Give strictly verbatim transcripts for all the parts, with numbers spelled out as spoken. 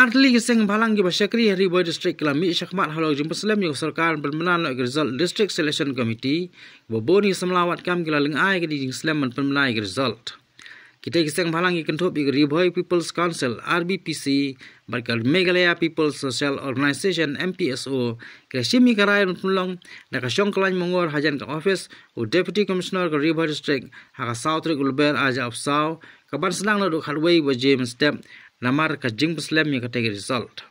Artylli ki seng bhalang kiba shakri ha Ri Bhoi District ki la mih shakhmat halor ka jingpynslem ïa ka sorkar ban pynbna noh ïa ka result District Selection Committee, kiba bun ki samla wad kam ki la lyngngai ïa ka jingslem ban pynbna ïa ka result. Kita ki seng bhalang ki kynthup ïa ka Ri Bhoi People's Council, R B P C, bad ka Meghalaya People's Social Organization, M P S O, ki la shim ïa ka rai ban pynlong da ka shong kyllaiñ mongor hajan ka office u Deputy Commissioner ka Ri Bhoi District ha ka saw tarik u Lber ar hajar arphew saw, kaban sdang naduh khatwei baje mynstep namar ka jingpynslem ïa katei ka result.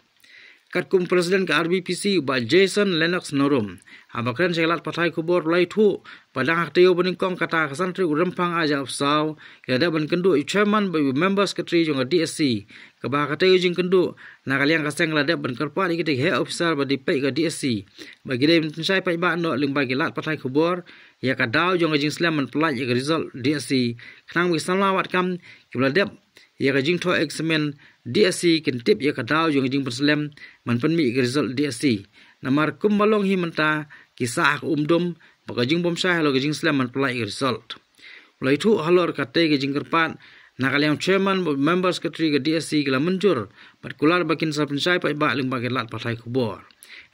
Katkum President ka R B P C, Bah Jason Lennox Norum, haba kren sha ki lad pathai khubor, u la ïathuh ba dang ha ka taïew ba nyngkong, kata ka san tarik u Rymphang ar hajar arphew saw, ki la dep ban kynduh ïa u Chairman bad u Member Secretary jong ka D S C, kaba ha katei ka jingkynduh na ka liang ka seng la dep ban kyrpad ïa kitei ki heh officer ba dei peit ka D S C ba ki dei ban pynshai paidbah noh lyngba ki lad pathai khubor ïa ka daw jong ka jingslem ban pyllait ïa ka result D S C, khnang ba ki samla wad kam kiba la dep ïa ka jingthoh exam D S C kin tip ïa ka daw jong ka jingpynslem ban pynmih ïa ka result D S C. Namar kumba long hi mynta, ki sah ha ka um dum bad ka jingbymshai halor ka jingslem ban pyllait ïa ka result. U la ïathuh halor katei ka jingkyrpad na ka liang u Chairman bad Member Secretary ka D S C ki la mynjur bad kular ba kin sa pynshai paidbah lyngba ki lad pathai khubor.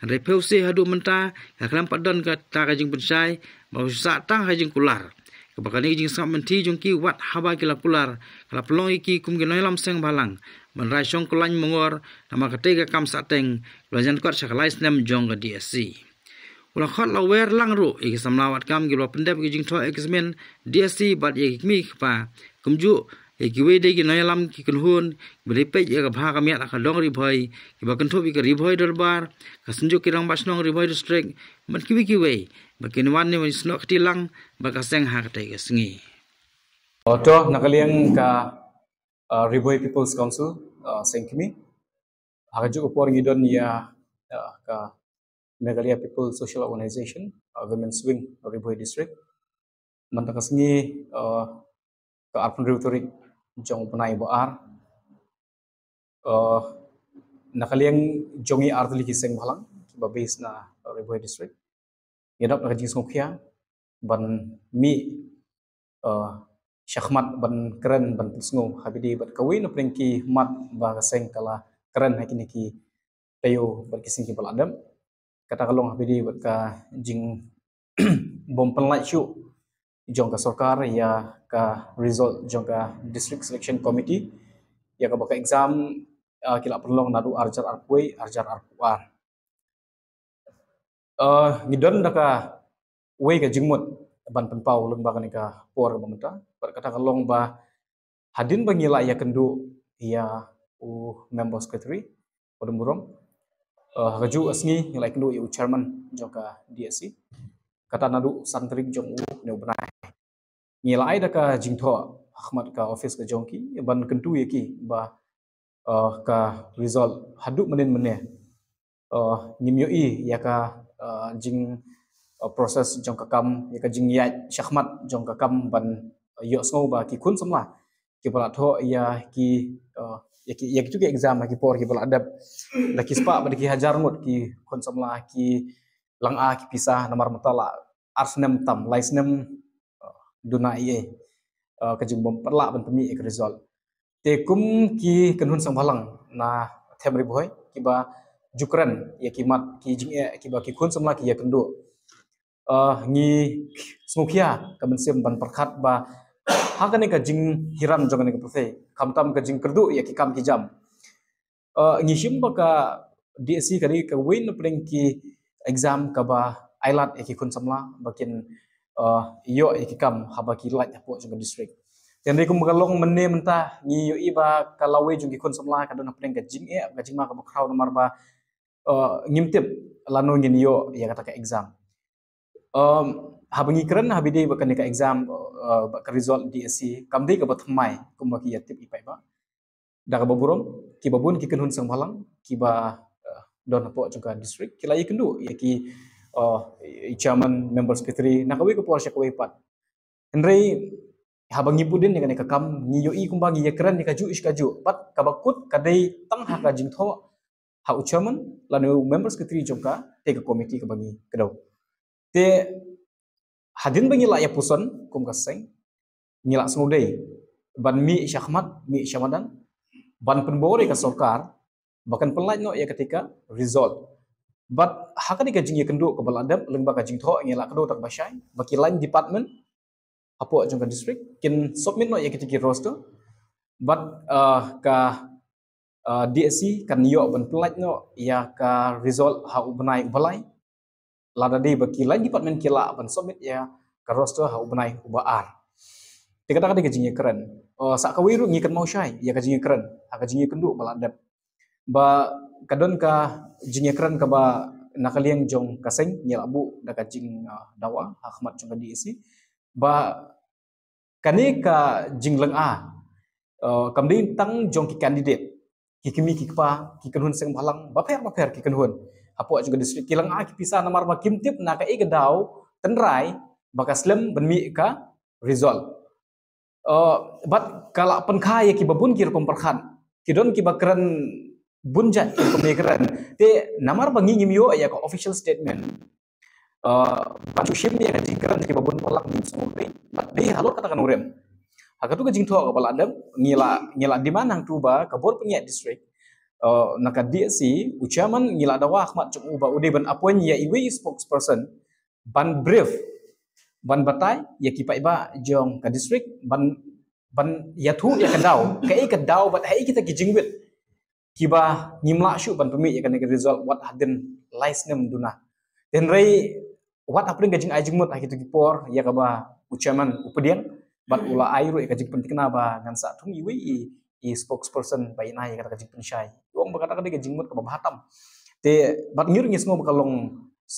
Hynrei phewse haduh mynta ka khlem pat don kata ka jingpynshai, ba u sah tang ha ka jingkular. Kaba kane ka jingsngap mynthi jong ki wat haba ki la kular, ka la pynlong ïa ki kum ki nongïalam seng bhalang ban rai shong kyllaiñ mongor, namar katei ka kam sahteng, ba la jan kot sha ka lai snem jong ka D S C. U la khot la wer lang ruh ïa ki samla wad kam kiba la pyndep ïa ka jingthoh exam D S C bad ïa ki kmie ki kpa, kumjuh ïa kiwei de ki nongïalam ki kynhun kiba dei peit ïa ka bha ka miat ha ka dong Ri Bhoi, kiba kynthup ïa ka Ri Bhoi Dorbar, ka Synjuk ki Rangbah Shnong Ri Bhoi District, bad kiwei kiwei, ba kin wan ïa ban snoh kti lang bad ka seng ha katei ka sngi. Oh, to, na ka liang ka, uh, Ri Bhoi People's Council, uh, seng kmie, ha kajuh ka por ngi don ïa, uh, ka Meghalaya People's Social Organization, uh, Women's Wing, Ri Bhoi District. Mynta ka sngi, uh, ka arphew hynriew tarik jong u bnai ba ar, uh, na ka liang jong ngi artylli ki seng bhalang kiba base na Ri Bhoi District, ngi dap na ka jingsngewkhia ban mih, uh, shakhmat ban kren ban pynsngew ha bynta bad kawei na pdeng ki mat ba ka seng ka la kren ha kine ki taïew bad ki sngi kiba la dep. Kata ka long ha bynta bad ka jing bym pynlait shuh jong ka sorkar ïa ka result jong ka District Selection Committee ïa kaba ka exam, uh, ki la pynlong naduh ar hajar arphew wei, ar hajar arphew ar. Uh, ngi don da kawei ka jingmut ban pynpaw lyngba kane ka por kaba mynta. Bad kata ka long ba hadien ba ngi la ïakynduh ïa u Member Secretary, u Dum Burom, uh, ha kajuh ka sngi ngi la ïakynduh ïa u Chairman jong ka D S C. Kata naduh san tarik jong une u bnai. Ngi la ai da ka jingthoh ha khmat ka office ka jong ki ban kyntu ïa ki ba, uh, ka result haduh mynnin mynne, uh, ngim ïohi ïa ka, uh, jing, uh, process jong ka kam, ïa ka jingïaid shakhmat jong ka kam ban, uh, ïohsngew ba ki khun samla kiba la thoh ïa ki, uh, ïa ki, ïa kitu ki exam ha ki por kiba la dep, da ki spah bad ki hajar ngut ki khun samla ki langa ki pisa namar mynta la ar snem tam, lai snem, uh, duna ei ei, uh, ka jingbym pat lah ban pynmih ïa ka result. Te kum ki kynhun seng bhalang na them Ri Bhoi kiba ju kren ïa ki mat ki jingeh kiba ki khun samla ki ïakynduh, uh, ngi sngewkhia ka mynsiem ban pyrkhat ba ha kane ka jinghiar jong kane ka pyrthei, khamtam ka jingkyrduh ïa ki kam ki jam, uh, ngi shim ba ka D S C ka dei kawei na pdeng ki exam kaba ailad ïa ki khun samla ba kin, uh, ïoh ïa ki kam haba ki lait hapoh jong ka district. Te hynrei kumba ka long mynne mynta ngi ïohi ba ka lawei jong ki khun samla ka don ha pdeng ka jingeh, ka jingma kaba khraw namar ba, uh, ngim tip lano ngin ïoh ïa kata ka exam. Um, haba ngi kren ha bynta ba kane ka exam, uh, ba ka result D S C kam dei kaba thymmai kumba ki ïatip ïa paidbah. Da kaba burom, kiba bun ki kynhun seng bhalang kiba, uh, don hapoh jong ka district ki la ïakynduh ïa ki, uh, i chairman, member secretary na kawei ka por sha kawei pat. Hynrei haba ngi bud ïa kane ka kam ngi ïohi kumba ngi ïakren ïa kajuh sha kajuh, bad kaba kut ka dei tang ha ka jingthoh ha u chairman lane u member secretary jong katei ka committee kaba ngi kdew. Te hadien ba ngi la ïapuson kum ka seng, ngi la sngewdei ban mih shakhmat, mih shamadan, ban pynbor ïa ka sorkar ba kan pynlait noh ïa kata ka result. Bad ha kane ka jingïakynduh kaba la dep lyngba ka jingthoh ngi la kdew tang ba shai ba ki line department hapoh jong ka district kin submit noh ïa kata ki roster. Bad uh, ka uh, D S C kan ïoh ban pynlait noh ïa ka result ha u bnai uba lai. Lada dei ba ki line department ki lah ban submit ïa ka roster ha u bnai uba ar. Te kata ka dei ka jingïakren. Uh, sa kawei ruh ngi kynmaw shai ïa ka jingïakren ha ka jingïakynduh ba la dep. Ba ka don ka jingïakren kaba na ka liang jong ka seng ngi la buh da ka jing uh, dawa ha khmat jong ka D S C. Ba kane ka jinglynga uh, kam dei tang jong ki candidate, ki kmie ki kpa, ki kynhun seng bhalang bapher bapher ki kynhun hapoh jong ka district ki lynga ki pisa namar ba kim tip na kaei ka daw tynrai ba ka slem ban mih ka result. Uh, bad ka la pynkha ïa kiba bun ki rukom pyrkhat, ki don kiba kren bun jait ki rukom kren. Te namar ba ngi ngim ïoh ïa ka official statement, uh, ban shu shim ïa ka jingkren kiba bun palat ngim sngewthuh. Bad dei halor kata ka nongrim. Ha katu ka jingthoh kaba la dep ngi la ngi la demand hangtu ba ka bor pynïaid district uh, na ka D S C u chairman ngi la dawa khmat jong u ba u dei ban appoint ïa iwei i spokesperson ban brief, ban batai ïa ki paidbah jong ka district, ban ban ïathuh ïa ka daw, kaei ka daw bad haei kita ki jingwit kiba ngim lah shuh ban pynmih ïa kane ka result wat hadien lai snem duna. Hynrei wat hapdeng ka jingai jingmut ha kito ki por ïa kaba u chairman u pdiang bad u la ai ruh ïa ka jingpynthikna ba ngan sa thung iwei i, i spokesperson ba in ai ïa kata ka jingpynshai. Ong ba kata ka dei ka jingmut kaba bha tam. Te bad ngi ruh ngi sngew ba ka long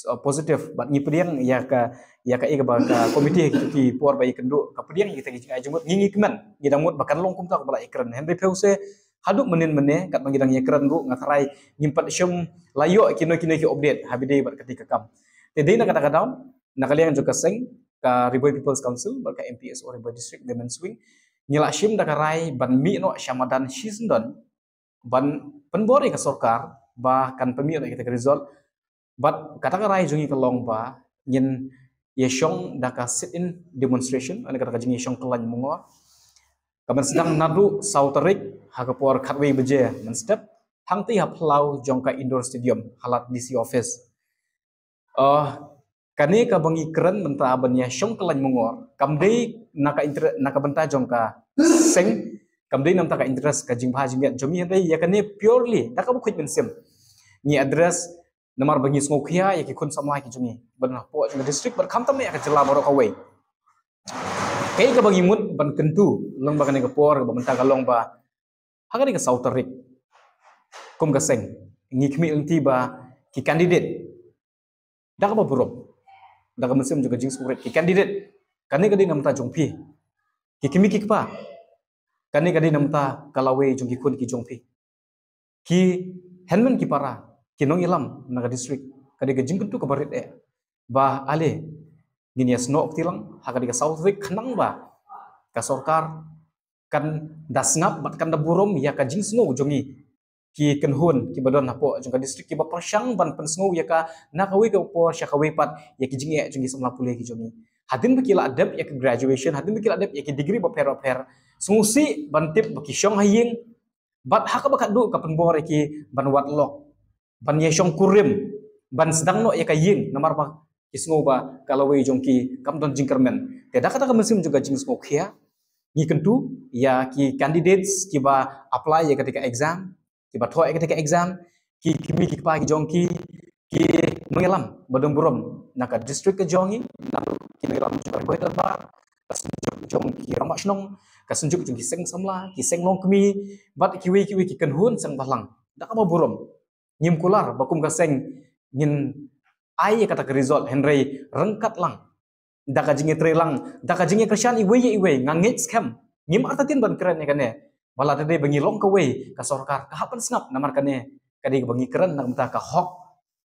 uh, positive bad ngi pdiang ïa ka ïa ka ïa ka ba ka committee ha kito ki por ba ïakynduh ka pdiang ïa kita ki jingai jingmut. Ngi ngi kmen ngi dang mut ba kan long kumta kaba la ïakren. Hynrei phew se haduh mynnin mynne katba ngi dang ïakren ruh nga tharai ngim pat shym la ïoh kino kino ki update ha ba dei bad kata ka kam. Te dei na kata ka daw na ka liang jong ka seng ka Ri Bhoi People's Council bad ka M P S O Ri Bhoi District Women Wing ngi la shim da ka rai ban mih noh sha madan shisyndon ban pynbor ïa ka sorkar ba kan pynmih noh ïa kata ka result. Bad kata ka rai jong ngi ka long ba ngin ïashong da ka sit-in demonstration, ane kata ka jingïashong kyllaiñ mungor. Ka ban sdang naduh saw tarik ha ka por khatwei baje mynstep hangtei ha phyllaw jong ka indoor stadium ha lad D C office. Uh, kane kaba ngi kren mynta ban ïashong kyllaiñ mungor kam dei na ka inter- na ka bynta jong ka seng, kam dei na bynta ka interest ka jingbha jingmiat jong ngi, hynrei ïa kane purely da kaba khuid mynsiem ngi address namar ba ngi sngewkhia ïa ki khun samla ki jong ngi ban hapoh jong ka district bad khamtam ïa ka jylla baroh kawei. Kaei kaba ngi mut ban kyntu lyngba kane ka por kaba mynta ka long ba ha kane ka saw tarik kum ka seng ngi khmih lynti ba ki candidate da kaba burom, da ka mynsiem jong ka jingsngewrit, ki candidate, kane ka dei na bynta jong phi ki kmie ki kpa, kane ka dei na bynta ka lawei jong ki khun ki jong phi, ki hynmen ki para, ki nongïalam na ka district. Ka dei ka jingkyntu kaba rit eh ba ale ngin ïasnoh kti lang ha ka dei ka saw tarik khnang ba ka sorkar kan da sngap bad kan da burom ïa ka jingsngew jong ngi ki kynhun kiba don hapoh jong ka district kiba pyrshang ban pynsngew ïa ka na kawei ka por sha kawei pat ïa ki jingeh jong ki samla pule ki jong ngi. Hadien ba ki la dep ïa ka graduation, hadien ba ki la dep ïa ki degree bapher bapher, sngewsih ban tip ba ki shong ha ïing bad ha kaba khatduh ka pynbor ïa ki ban wad lok, ban ïashong kurim, ban sdang noh ïa ka ïing namar ba ki sngew ba ka lawei jong ki kam don jingkyrmen. Te da kata ka mynsiem jong ka jingsngewkhia ngi kyntu ïa ki candidates kiba apply ïa kata ka exam, kiba thoh ïa kata ka exam, ki kmie ki kpa ki jong ki, ki nongïalam ba don burom na ka district ka jong ngi, na ki nongïalam jong ka Ri Bhoi Dorbar, ka synjuk jong ki rangbah shnong, ka synjuk jong ki seng samla, ki seng longkmie bad kiwei kiwei ki kynhun seng bhalang. Da kaba burom ngim kular ba kum ka seng ngin ai ïa kata ka result, hynrei ryngkat lang da ka jingïatreilang, da ka jingïakyrshan iwei ïa iwei, nga ngeit skhem ngim artatien ban kren ïa kane ba lada dei ba ngi long kawei ka sorkar ka hap ban sngap namar kane ka dei kaba ngi kren na ka bynta ka hok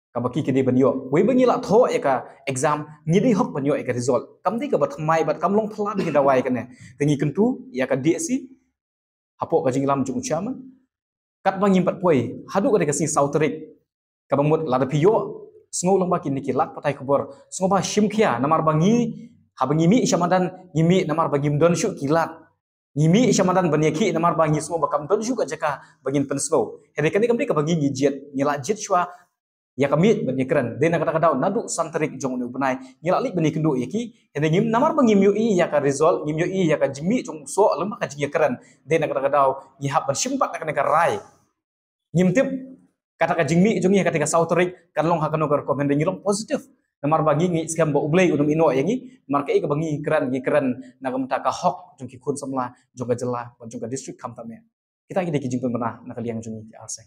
kaba ki ki dei ban ïoh. Wei ba ngi la thoh ïa ka exam ngi dei hok ban ïoh ïa ka result. Kam dei kaba thymmai bad kam long phylla ba ngi dawa ïa kane. Te ngi kyntu ïa ka D S C hapoh ka jingïalam jong u chairman katba ngim pat poi haduh ka dei ka sngi saw tarik. Kaba mut lada phi ïoh sngew lyngba kine ki lad pathai khubor, sngewbha shim khia namar ba ngi, haba ngi mih sha madan ngi mih namar ba ngim don shuh ki lad Ngi mih sha madan ban ïakhih namar ba ngi sngew ba kam don shuh ka jaka ba ngin pynsngew. Hynrei kane kam dei kaba ngi ngi jied, ngi la jied shuwa ïa ka miej ban ïakren. Dei na kata ka daw naduh san tarik jong une u bnai ngi la leit ban ïakynduh ïa ki. Hynrei ngim, namar ba ngim ïohi ïa ka result, ngim ïohi ïa ka jingmih jong u soh lem bad ka jingïakren. Dei na kata ka daw ngi hap ban shim pat na kane ka rai. Ngim tip kata ka jingmih jong ngi ha kata ka saw tarik kan long ha kano ka rukom, hynrei ngi long positive. Namar ba ngi ngi skhem ba U Blei un ym ïehnoh ïa ngi, namar kaei kaba ngi kren, ngi kren na ka bynta ka hok jong ki khun samla jong ka jylla bad jong ka district khamtam eh. Kita ki dei ki jingpynbna na ka liang jong ngi ki ar seng.